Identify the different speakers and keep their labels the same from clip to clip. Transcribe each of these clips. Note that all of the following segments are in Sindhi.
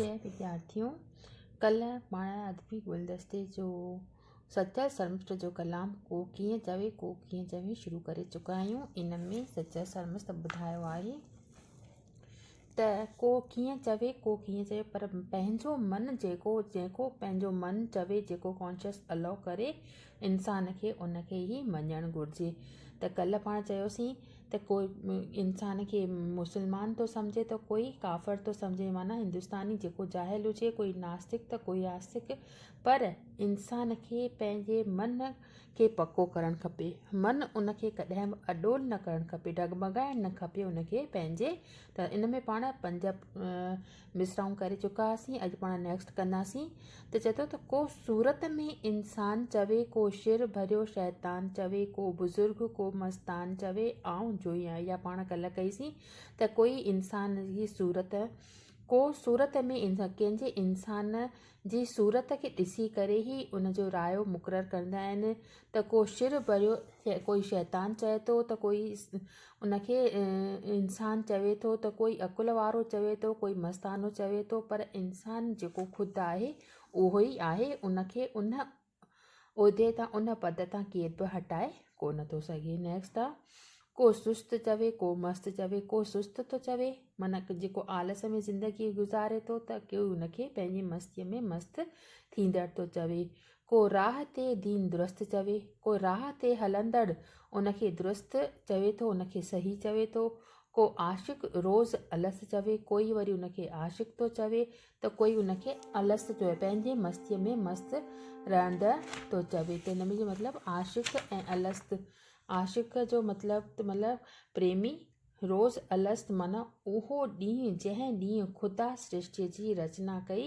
Speaker 1: جئه وديارٿيون، ڪلهه پاڻ ادبي گلدستي جو سچل سرمست جو ڪلام ڪو ڪيئن چوي ڪو ڪيئن چوي شروع ڪري چڪا آهيون. ان ۾ سچل سرمست ٻڌايو آهي ته ڪو ڪيئن چوي ڪو ڪيئن چوي پر پنهنجو من جيڪو جيڪو پنهنجو من چوي جيڪو ڪانشس الو ڪري انسان کي ان کي ئي مڃڻ گهرجي ته ڪلهه پاڻ چيوسين ته ڪو انسان کي مسلمان ٿو سمجهي ته ڪوئي ڪافر ٿو سمجهي معنيٰ هندستاني جيڪو جاهل هجي ڪوئي ناستڪ ته ڪوئي آستڪ پر انسان کي پنهنجي من کي پڪو ڪرڻ کپي من ان کي ڪڏهن به اڏول نه ڪرڻ کپي ڊگمگائڻ نه کپي ان کي پنهنجي ته ان ۾ پاڻ پنج مصرعون ڪري چڪا هئاسين اڄ پاڻ نيڪسٽ ڪنداسين ته چئي ٿو ته ڪو صورت ۾ انسان چوي ڪو شر ڀريو شيطان چوي ڪو بزرگ ڪو مستان چوي آئون جوئي آهيان اها پاڻ ڪلهه ڪئيسين ته ڪوئي انسان جي صورت ڪو صورت ۾ انسان ڪنهن جي انسان جي صورت کي ڏسي ڪري ئي ان جو رايو مقرر ڪندا آهن ته ڪو شر ڀريو ڪوئي شيطان چئي ٿو ته ڪوئي ان کي انسان چوي ٿو ته ڪوئي عقل وارو چوي ٿو ڪوئي مستانو چوي ٿو پر انسان جيڪو خود آهي اهو ئي آهي ان کي ان عهدي تان ان پد تان ڪير به هٽائي ڪو نه ٿو سگهي نيڪسٽ آ ڪو سست چوي ڪو مست چوي ڪو سست ٿو چوي معنيٰ جيڪو آلس ۾ زندگي گذاري ٿو ته ڪو ان کي پنهنجي مستيء ۾ مست ٿيندڙ ٿو چوي ڪو راهه تي دين درست چوي، ڪو راهه تي هلندڙ ان کي درست چوي ٿو، ان کي صحيح چوي ٿو، ڪو عاشق روز الست چوي، ڪوئي وري ان کي عاشق ٿو چوي ته ڪوئي ان کي الست چوي، پنهنجي مستيء ۾ مست رهندڙ ٿو چوي ته ان ۾ مطلب عاشق ۽ الست، عاشق جو مطلب ته مطلب پريمي روز الست معنيٰ اهو ڏينهن جنهن ڏينهن خدا سرشٽيء جي رچنا ڪئي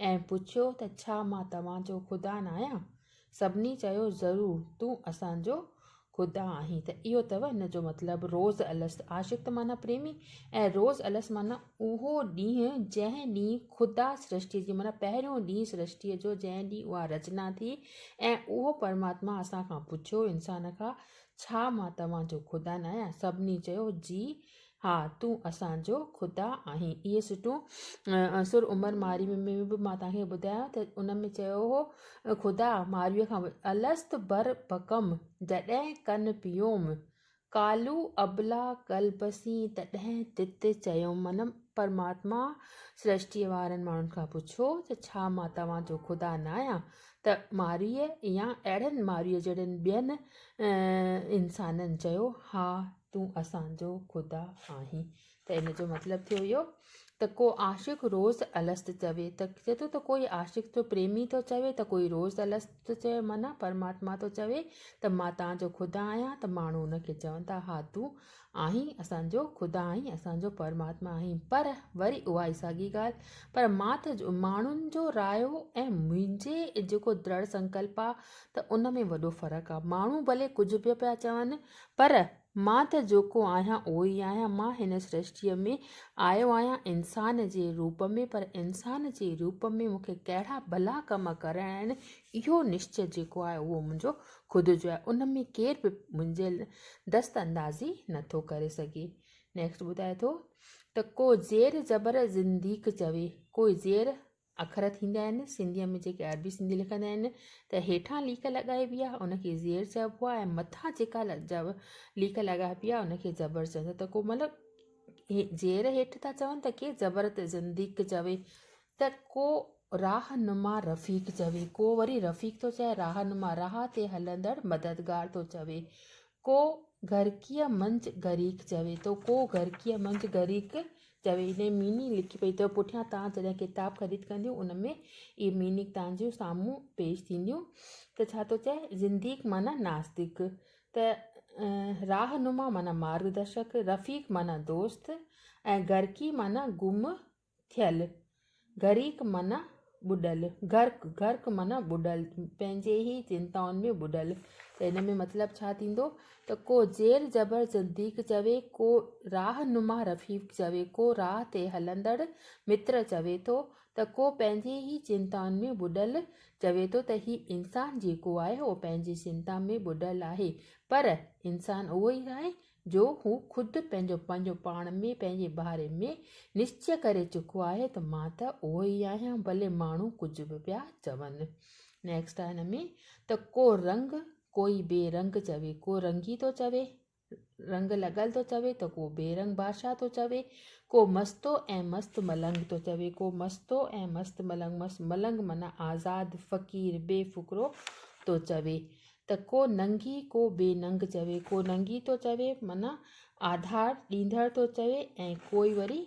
Speaker 1: ۽ پڇيو ته ڇا مان توهان جو خدا ناهيان؟ سڀني چيو ضرور تون اسان جو خدا آهين ته اهو اٿو ان جو مطلب روز الست عاشق ته معنيٰ پريمي ۽ روز الست معنيٰ اهو ڏينهن جنهن ڏينهن خدا سرشٽيء جي معنيٰ پهريون ڏينهن سرشٽيء جو جنهن ڏينهن اها رچنا ٿي ۽ اهو پرماتما اسان کان پڇيو انسان کان ڇا مان توهان جو خدا ناهيان؟ سڀني چيو، جي ها، تون اسان جو خدا آهين. اهي سٽون سر عمر مارئي ۾ به مان توهان کي ٻڌايو ته ان ۾ چيو هو، خدا مارئيء کان الست بر بڪم، جڏهن ڪن پيوم، قالو ابلا قلب سين، تڏهن تت چيوم. معنيٰ پرماتما سرشٽيء وارن ماڻهن کان پڇيو ته ڇا مان توهان جو خدا ناهيان؟ ته مارئيء يا اهڙن مارئيء جهڙن ٻين انسانن چيو، ها، تون اسان جو خدا آهين. ته ان جو مطلب ٿيو اهو ته ڪو عاشق روز الست چوي ته چئي ٿو ته ڪوئي عاشق ٿو پريمي ٿو چوي ته ڪوئي روز الست ٿو چوي معنيٰ پرماتما ٿو چوي ته مان توهان جو خدا آهيان ته ماڻهو ان کي چون ٿا ها تون آهين اسان جو خدا آهين اسان جو پرماتما آهين پر وري اها ئي ساڳي ڳالهه پر مان ته ماڻهن جو رايو ۽ منهنجي جيڪو درڙ سنڪلپ آ ته ان ۾ وڏو فرق آ ماڻهو ڀلي ڪجهه به پيا چون پر مان ته جيڪو آهيان اهو ئي آهيان مان هن سرشٽيء ۾ آيو آهيان انسان جي روپ ۾ پر انسان جي روپ ۾ مون کي ڪهڙا ڀلا ڪم ڪرڻا آهن اهو نشچي جيڪو آهي اهو منهنجو خود جو آهي ان ۾ ڪير به منهنجي دست اندازي نٿو ڪري سگهي. نيڪسٽ ٻڌائي ٿو ته ڪو زير زبر زنديق چوي ڪوئي زير اکر ٿيندا آهن سنڌيء ۾ جيڪي عربي سنڌي لکندا آهن ته هيٺان ليڪ لڳائبي آهي ان کي زير چئبو آهي ۽ مٿان جيڪا ليڪ لڳائبي آهي ان کي زبر چوندا ته ڪو مطلب زير هيٺ ٿا چون ته ڪي زبر ته زنديق چوي ته ڪو راهه نما رفيق چوي، ڪو وري رفيق ٿو چئي، راهه نما راهه تي هلندڙ مددگار ٿو چوي، ڪو غرقيء منجهه غريق چوي ٿو، ڪو غرقيء منجهه غريق چوي. انهيء ميني لکي پئي اٿو. پٺيان توهان جڏهن ڪتاب خريد ڪنديون ان ۾ اهي ميني توهان جون سامهون پيش ٿينديون ته ڇا ٿو چئي زنديق معنيٰ ناستڪ ته راهه نما معنيٰ مارگ درشڪ، رفيق معنيٰ دوست ۽ غرقي معنيٰ گم ٿيل، غريق معنيٰ ٻڏل، غرق، غرق معنيٰ ٻڏل، پنهنجي ئي چنتائن ۾ ٻڏل ته ان ۾ مطلب ڇا ٿيندو ته ڪو زير زبر صديق چوي، ڪو راهه نما رفيق چوي، ڪو راهه تي هلندڙ متر چوي ٿو ته ڪو پنهنجي ئي چنتائن ۾ ٻڏل چوي ٿو ته هي انسان جيڪو آهي اهو پنهنجي چنتا ۾ ٻڏل آهي پر انسان اهو ئي آهي جو هو خود پنهنجو پنهنجو پاڻ ۾ پنهنجي باري ۾ نشچي ڪري چڪو آهي ته مان ته اهو ئي آهيان ڀلي ماڻهو ڪجهه به پيا چون. نيڪسٽ آهي هن ۾ ته ڪو رنگ ڪوئي بي رنگ چوي ڪو رنگي ٿو چوي رنگ لڳل ٿو چوي ته ڪو بي رنگ بادشاهه ٿو چوي، ڪو مستو ۽ مست ملنگ ٿو چوي، ڪو مستو ۽ مست ملنگ، مست ملنگ معنيٰ آزاد، فقير، بي فڪرو ٿو چوي ته ڪو ننگي ڪو بي ننگ چوي، ڪو ننگي ٿو چوي معنيٰ آڌار ڏيندڙ ٿو چوي ۽ ڪوئي وري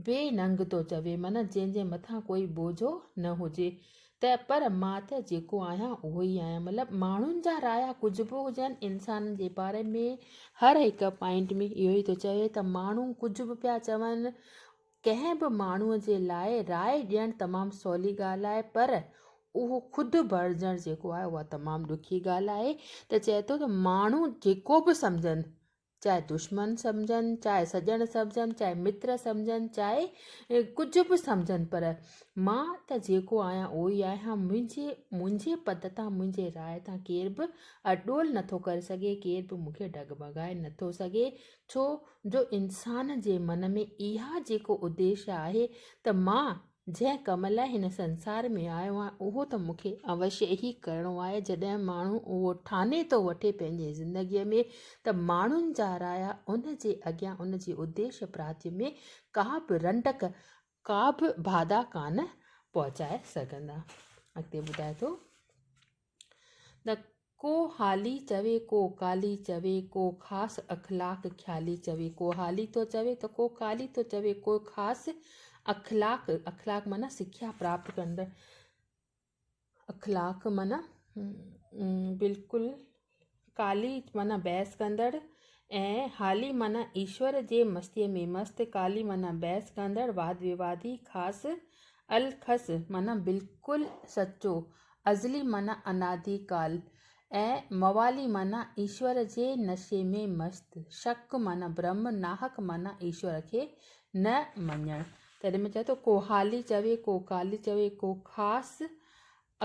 Speaker 1: بي ننگ ٿو چوي معنيٰ جنهن جي مٿان ڪوئي بوجهو نه هجي ته پر مان ته جيڪو آهيان اهو ئي آهيان مطلب ماڻهن جا رايا ڪجهه به هجن انسانن جي باري ۾ هر هڪ پوائنٽ ۾ اهو ئي ٿو چوي ته ماڻهو ڪجهه به پيا چون ڪنهن به ماڻهوء جي لاء راء ڏيڻ تمام سولي ڳالهه آهي پر اهو خود بڻجڻ جيڪو آهي اها تمام ڏکي ڳالهه آهي ته چئي ٿو ته ماڻهو جيڪو به سمجهن چاهي دشمن سمجهن، چاهي سڄڻ سمجهن، چاهي متر سمجهن، چاهي ڪجهه به سمجهن پر مان ته جيڪو آهيان اهو ئي آهيان منهنجي منهنجي پد تان منهنجي راء تان ڪير به اڏول نٿو ڪري سگهي ڪير به مون کي ڊگمگائي نٿو سگهي ڇو جو انسان جي من ۾ اها جيڪو اديش آهي ته مان جنهن ڪم لاء هن سنسار ۾ آيو آهيان، اهو ته مون کي اوشيه ئي ڪرڻو آهي. جڏهن ماڻهو اهو ٺاني ٿو وٺي پنهنجي زندگيء ۾ ته ماڻهن جا رايا ان جي اڳيان ان جي اديش پراپتيء ۾ ڪا به رنڊڪ، ڪا به باڌا ڪانه پهچائي سگهندا. اڳتي ٻڌائي ٿو ته ڪو حالي چوي ڪو ڪالي چوي ڪو خاص اخلاق خيالي چوي ڪو حالي ٿو چوي ته ڪو ڪالي ٿو چوي ڪو خاص اخلاق اخلاق معنيٰ سکيا پراپت ڪندڙ اخلاق معنيٰ بلڪل ڪالي معنيٰ بحث ڪندڙ ۽ حالي معنيٰ ايشور جي مستيء ۾ مست ڪالي معنيٰ بحث ڪندڙ واد ووادي خاص الخص معنيٰ بلڪل سچو، ازلي معنيٰ انادي ڪال ۽ موالي معنيٰ ايشور جي نشي ۾ مست، شڪ معنيٰ برهم، ناحق معنيٰ ايشور کي نه مڃڻ. تڏهن ۾ چئي ٿو ڪو حالي چوي، ڪو ڪالي چوي، ڪو خاص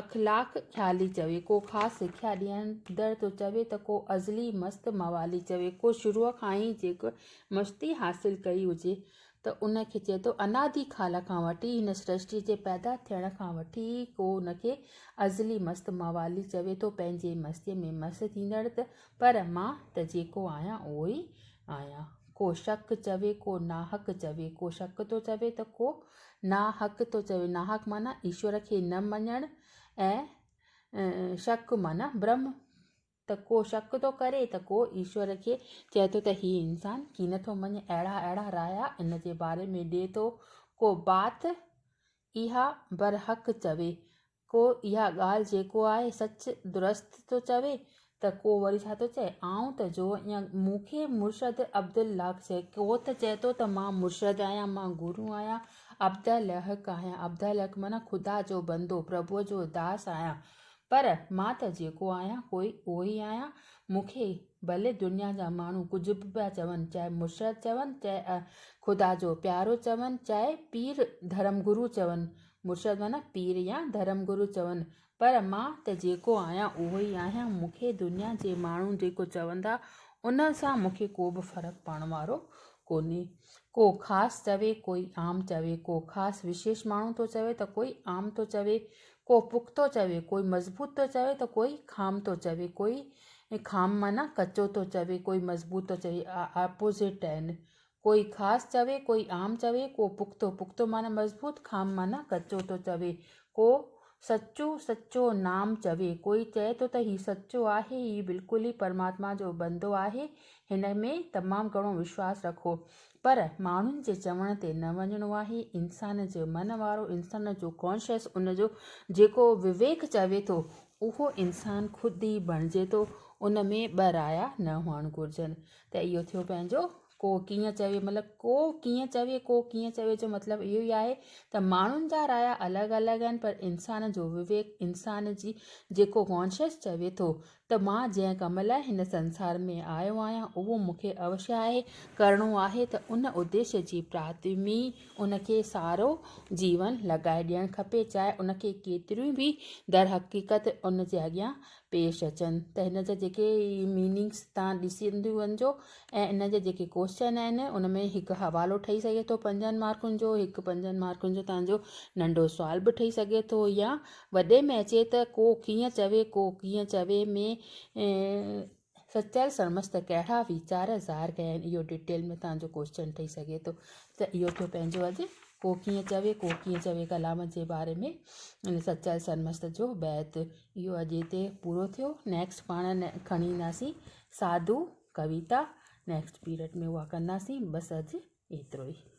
Speaker 1: اخلاق خيالي چوي، ڪو خاص سکيا ڏيندڙ ٿو چوي ته ڪو ازلي مست موالي چوي، ڪو شروع کان ئي جيڪو مستي حاصل ڪئي هجي ته ان کي چئي ٿو انادي خال کان وٺي هن سرشٽي جي پيدا ٿيڻ کان وٺي ئي ڪو ان کي ازلي مست موالي چوي ٿو، پنهنجي مستيء ۾ مست ٿيندڙ ته پر مان ته جيڪو آهيان اهو ئي آهيان. ڪو شڪ چوي ڪو ناحق چوي، ڪو شڪ ٿو چوي ته ڪو ناحق ٿو چوي، ناحق معنيٰ ايشور کي نه مڃڻ ۽ شڪ معنيٰ برهم ته ڪو شڪ ٿو ڪري ته ڪو ايشور کي چئي ٿو ته هي انسان ڪين ٿو مڃي اهڙا اهڙا رايا ان جي باري ۾ ڏئي ٿو ڪو بات اها برحق چوي ڪو اها ڳالهه جيڪو آهي سچ درست ٿو چوي ته ڪو وري ڇا ٿو چئي آئون ته جو يا مون کي مرشد عبدالحق چئي ڪو ته چئي ٿو ته مان مرشد آهيان مان گرو آهيان عبدالحق آهيان عبدالحق معنيٰ خدا جو بندو پرڀوء جو داس آهيان پر مان ته جيڪو آهيان ڪوئي اهو ئي آهيان. مون کي ڀلي دنيا جا ماڻهو ڪجهه به پيا چون، چاهي مرشد چون، چاهي خدا جو پيارو چون، چاهي پير ڌرم گرو چون، مرشد معنيٰ پير يا ڌرم گرو چون، پر مان ته جيڪو آهيان اهو ئي آهيان. مون کي دنيا جي ماڻهو جيڪو چوندا ان سان مون کي ڪو به فرق پوڻ وارو ڪونهي. ڪو خاص چوي، ڪوئي عام چوي، ڪو خاص وشيش ماڻهو ٿو چوي ته ڪوئي عام ٿو چوي، ڪو پختو چوي، ڪوئي مضبوط ٿو چوي ته ڪوئي خام ٿو چوي، ڪوئي خام معنيٰ ڪچو ٿو چوي، ڪوئي مضبوط ٿو چوي، اپوزٽ آهن. ڪوئي خاص چوي، ڪوئي عام چوي، ڪو پختو، پختو معنيٰ مضبوط، خام معنيٰ ڪچو ٿو چوي، ڪو سچو، سچو نام چوي، ڪوئي چئي ٿو ته هي سچو آهي، هي بلڪل ئي پرماتما جو بندو آهي، هن ۾ تمام گهڻو وشواس رکو. پر ماڻهن جي چوڻ تي نه وڃڻو آهي، انسان جي من وارو، انسان جو ڪانشس، ان جو جيڪو وويڪ چوي ٿو، اهو انسان خود ئي بڻجي ٿو، ان ۾ ٻه رايا نه هئڻ گهرجن. ته اهو ٿيو پنهنجو ڪو ڪيئن چوي مطلب ڪو ڪيئن چوي ڪو ڪيئن چوي جو مطلب اهو ئي آهي ته ماڻهن جا رايا الڳ الڳ آهن پر انسان جو وويڪ انسان جي جيڪو ڪانشس چوي ٿو ته مان جنهن ڪم لاء هن سنسار ۾ آيو آهيان اهو مون کي اوشيه آهي ڪرڻو آهي ته ان اديش جي پراپتي ۾ ان کي سارو جيون لڳائي ڏيڻ کپي چاهي ان کي ڪيتريون به درحقيقت ان جي اڳيان پيش اچن ته هن جا جيڪي ميننگس تان ڏسنديون وڃجو ۽ ان جا جيڪي ڪوشچن آهن ان ۾ هڪ حوالو ٺهي سگهي ٿو پنجن مارڪن جو هڪ پنجن مارڪن جو تان جو ننڍو سوال به ٺهي سگهي ٿو يا وڏي ۾ اچي ته ڪو ڪيئن چوي ڪو ڪيئن چوي ۾ سچل سرمست ڪهڙا ويچار ظاهر ڪيا آهن اهو ڊيٽيل ۾ توهان جو ڪوشچن ٺهي سگهي ٿو ته اهو ٿيو پنهنجو اڄ ڪو ڪيئن چوي ڪو ڪيئن چوي ڪلام جي باري ۾ سچل سرمست جو بيت اهو اڄ هتي پورو ٿيو نيڪسٽ پاڻ کڻي اينداسين ساڌو ڪويتا نيڪسٽ پيريڊ ۾ اها ڪنداسين بس اڄ ايترو ئي.